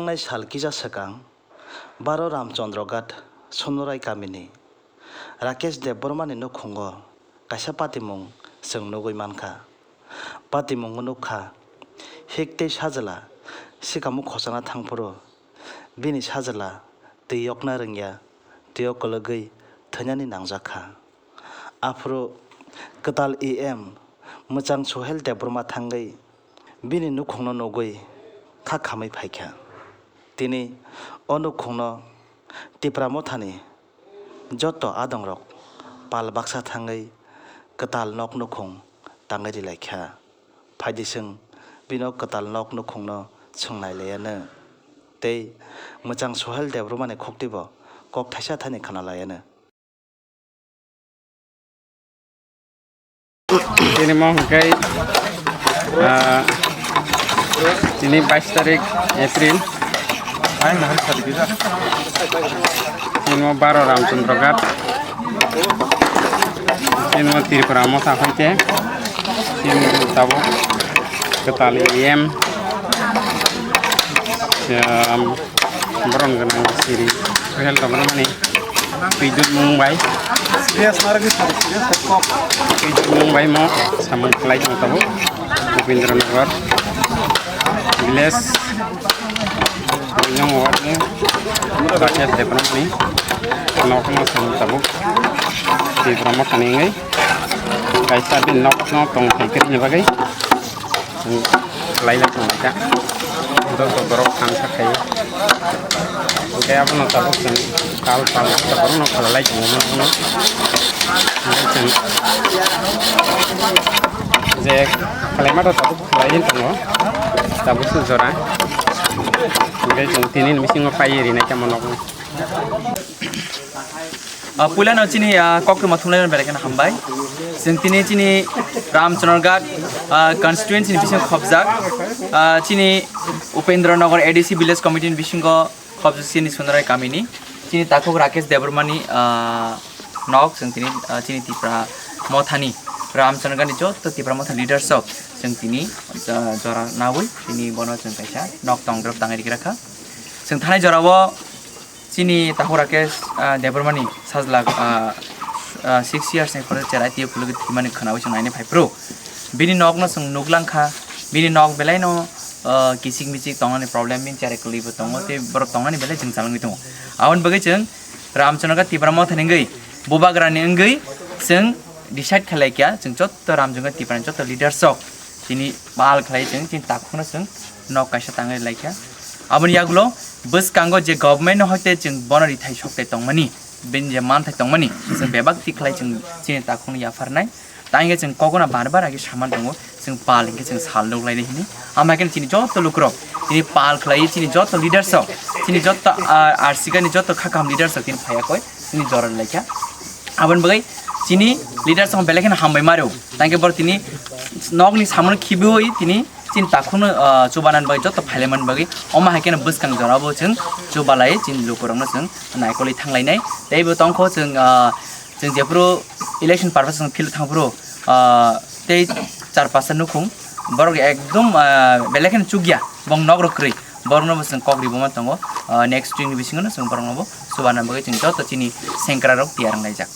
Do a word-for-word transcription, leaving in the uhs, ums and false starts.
Nai sal kisa swkang baro Ramchandra Ghat Sonorai kamini Rakesh Debbarmani nukhungo kaisa patimung chwng nugwi mankha. Patimungo nukha, hik tei sajla sikamo khochana thangphuru bini sajla twi yokna rwngya, twiyo kwlwgwi thwinani nangjakha. Aphuru kwtal E M mwchang Sohel Debbarma thangwi bini nukhungno nugwi kha khamwi phaikha. Tini o nukhungno Tipra Mothani joto adongrok pal baksa thangwi kwtal nok nukhung tangwi rilaikha. Phaidi chwng bino kwtal nok nukhungno chwng nailaiyano tei mwchang Sohel Debbarmani khuktibo kok thaisa thani khwnalaiano. Tini mo hwnkhe, ah, tini bais tarik April. Tini mo baro Ramchandra Ghat. Tini mo Tripura Motha hoite. Tini mo tabuk kwtal E M. Boron gwnang siri Sohel Debbarmani twijwk mung bai. Twijwk mung bai mo samung khlai tong tabuk Upendra Nagar village Buinong ward ni Rakesh Debbarmani nokno samung tabuk Tipra Mothani wngwi kaisa bini nokno tong thai kwrwini bagwi. Chwng khlailai tonglaikha. Joto borok thansa khaio. Hwnkhe abono tabuk chwng kal pal borokno khalalai tongo, hwnkhe chwng je khlaima rok tabuk khlaiwi tongo, tabuk se jora. Hwnkhe chwng tini ni bisingo paiwi rinai tamo nokno. Ah, puilano chini, ah, koktwma thumlaimani belai kheno hambai. Chwng tini chini Ramchandra Ghat, ah, constituency ni bisingo khopjak, ah, chini Upendra Nagar A D C village committee ni bisingo khopjak chini Sonorai kamini. Chini takhuk Rakesh Debbarmani, ah, nok chwng tini, ah, chini Tipra Mothani Ramchandra Ghat ni joto Tipra Motha leaders rok chwng tini, ah, jora nawi tini bono chwng kaisa nok tongdrop tangwi rikrakha. Chwng thanai jorao chini takhuk Rakesh, ah, Debbarmani sajla, ah, ah, six years ni phore cherai twiwi phulugwi thwimani khwnawi chwng naina phaiphuru. Bini nokno chwng nuklangkha, bini nok belaino, ah, kichik michik tongnani problem, bini cherai kwlwibo tongo, tei borok tongnani belai jwngchalwngwi tongo. Aboni bagwi chwng Ramchandra Ghat Tipra Mothani wngwi, bubagrani wngwi chwng decide khlaikha, chwng joto Ramchandra Ghat Tipra ni joto leaders rok chini pal khlai chwng chini takhukno chwng nok kaisa tangwi laikha. Aboni yagulo bwskango je government no hoite chwng bono rithai sokthai tongmani, bini je manthai tongmani, chwng bebak tikhlai chwng chini takhukno yapharnai. Tangkhe chwng kokno bar bar age saman tongo, chwng pal hinkhe chwng sal nuklainai hini. Ama khe chini joto lukurok, chini pal khlai chini joto leaders rok, chini joto, ah, arsikani joto kha kaham leaders rok chini phaiya koi, chini jora laikha. Aboni bagwi chini leaders rok belai kheno hambai maro. Tangkhe borok tini nokni samono khibiwi tini chini takhukno, ah, chubanani bagwi joto phailaimani bagwi omo hai kheno bwskang jorabo chwng chubalai chini lukurokno chwng naikolwi thanglainai. Teibo tongkho chwng, ah, chwng jephuru election purpose chwng field thangphuru, ah, tei char pasta nukhung borok ekdom, ah, belai kheno chukya bong nok rok kwrwi. Borokno bo chwng kok riboma tongo, ah, next week ni bisingo no chwng borokno bo chubanani bagwi chwng joto chini sengkra rok tiyar wnglaijak.